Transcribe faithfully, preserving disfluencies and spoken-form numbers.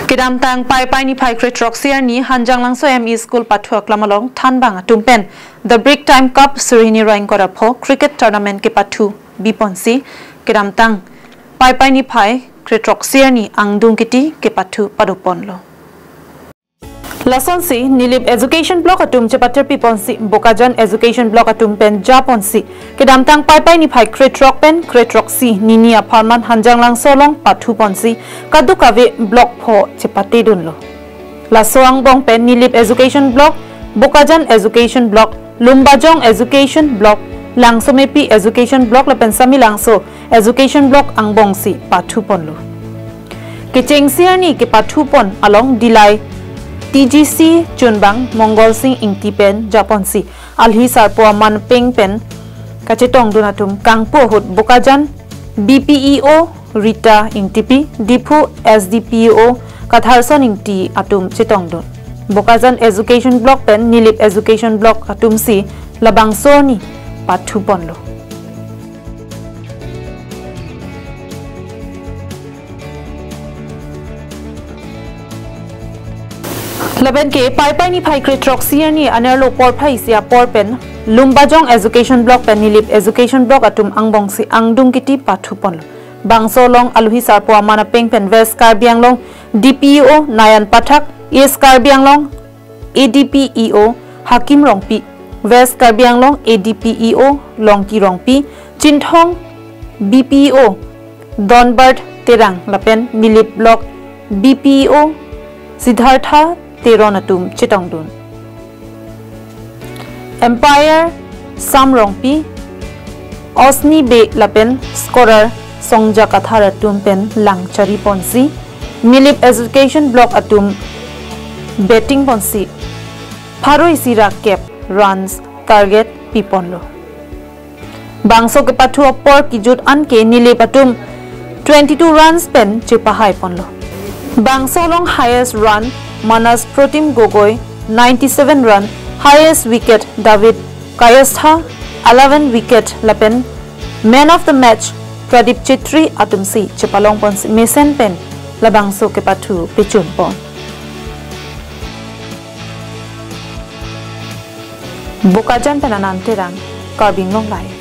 Kedamtang Paipai niphai kre-throksi arni Hanjanglangso M E School pathu aklam along thanbang atum pen The Brick Time Cup suri hini ra ingkoi ra pho cricket tournament kepathu biponsi kedamtang Paipai niphai kre-throksi arni angdung kiti kepathu padoponlo. Lasonsi Nilip Education Block atum chepatir piponsi Bokajan Education Block atum pen japonsi kedamtang Paipai niphai kre-throk pen kre-throksi nini apharman Hanjanglangso along pathuponsi kadokave block pho chepatedunlo. Laso angbong pen Nilip Education Block, Bokajan Education Block, Lumbajong Education Block, Langsomepi Education Block lapen Samelangso Education Block angbongsi pathuponlo. Kechengsi arni kepathupon along Dillai T G C chunbang Mongol Sing Ingti pen japonsi alhi sarpo aman peng pen kachetongdun atum kangpu ahut Bokajan B P E O Rita Ingtipi, Diphu S D P O Katharson Ingti atum chetongdun. Bokajan Education Block pen Nilip Education Block atumsi labangso arni pathuponlo. Lapen ke Paipai niphai kre-throksi arni anerlo porphai isi apor pen Lumbajong Education Block pen Nilip Education Block atum angbongsi angdung kiti pathuponlo. Bangso along alhi sarpo aman apeng pen West Karbi Anglong D P E O Nayan Pathak, East Karbi Anglong A D P E O Hakim Rongpi, West Karbi Anglong A D P E O Longki Rongpi, Chinthong B P E O Donbert Terang lapen Nilip Block B P E O Siddhartha Teron atum chetongdun. Umpire Sam Rongpi, Osni Bey lapen scorer Songja Kathar atum pen lang chariponsi Nilip Education Block atum batting ponsi pharo isi ra kep runs target piponlo. Bangso kepathu apor kijut anke Nilip atum twenty-two runs pen chepahaiponlo. Bangso along highest run Manas Protim Gogoi ninety-seven run, highest wicket David Kayastha eleven wicket lapen man of the match Pradip Chetri atumsi chepalongponsi mesen pen labangso kepathu pechunpon. Bokajan pen Anand Terang, Karbi Anglong Live.